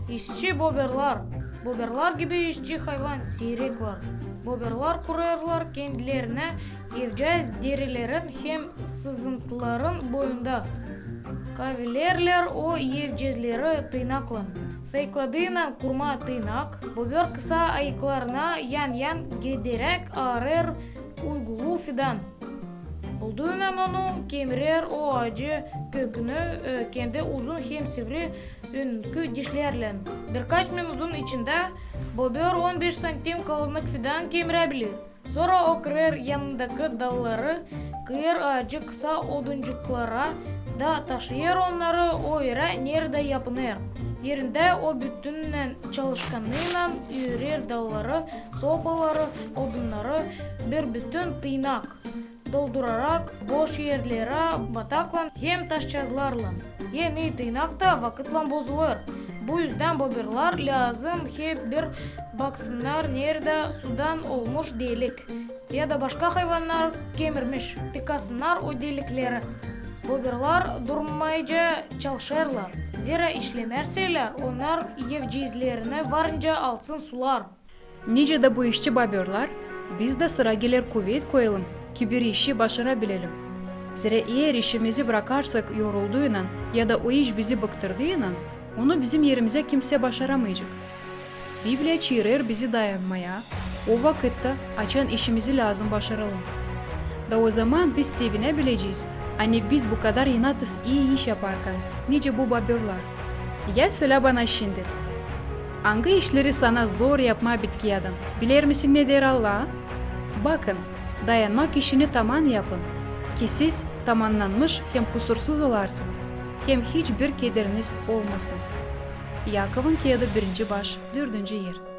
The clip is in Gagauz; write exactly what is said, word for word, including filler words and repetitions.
İşçi boberlar. Boberlar gibi işçi hayvan siirek var. Boberlar kurêrlar kendilerinä evcääz derilerin hem sızıntıların boyunda. Kavilärlär o evcääzleri tıınaklan. Sayıkladıınan kurma tıynak, bober kısa ayaklarını yan-yan gederäk aarêr uygulu fidan. Bulduunan onu kemirer o aacı kökünü, e, kendi uzun hem sivri önkü dişlärlän. Birkaç minudun içindä bober on beş santim kalınlık fidan kemiräbilir. Sora o kırêr yanındakı dalları, kıyêr aacı kısa oduncuklara da taşıyêr onnarı o erä, neredä yapınêr. Erindä o bütünnän çalışkannıınan ürer dalları, sopaları, odunnarı, bir bütün tıynak doldurarak boş erlerä bataklan hem taşçazlarlan. En ii tıynak da vakıtlan bozulêr. Bu üzdän boberlar lääzım hep bir baksınnar, neredä sudan olmuş delik ya da başka hayvannar kemirmiş, tıkasınnar o delikleri. Boberlar durmayca çalışêrlar. Zerä işlemärseylär, onnar evcääzlerini varınca alsın sular. Nicä dä bu işçi boberlar, biz dä sıra geler kuvet koyalım, ki bir işi başarabilelim. Zerä eer işimizi brakarsak yorulduunan ya da o iş bizi bıktırdıynan, onu bizim erimizä kimsä başaramayacek. Bibliya çaarêr bizi dayanmaya o vakıtta, açan işimizi lääzım başaralım. Da ozaman biz sevinäbilecez, ani biz bu kadar inatız ii iş yaparkan, nicä bu boberlar. Ya sölä bana şindi, angı işleri sana zor yapmaa bitkiyädän? Bilersin mi, ne deer Allah? Bakın, dayanmak işini taman yapın, ki siz tamannanmış hem kusursuz olarsınız, hem hiç bir kederiniz olmasın. İakovun kiyadı, birinci baş, dördüncü er.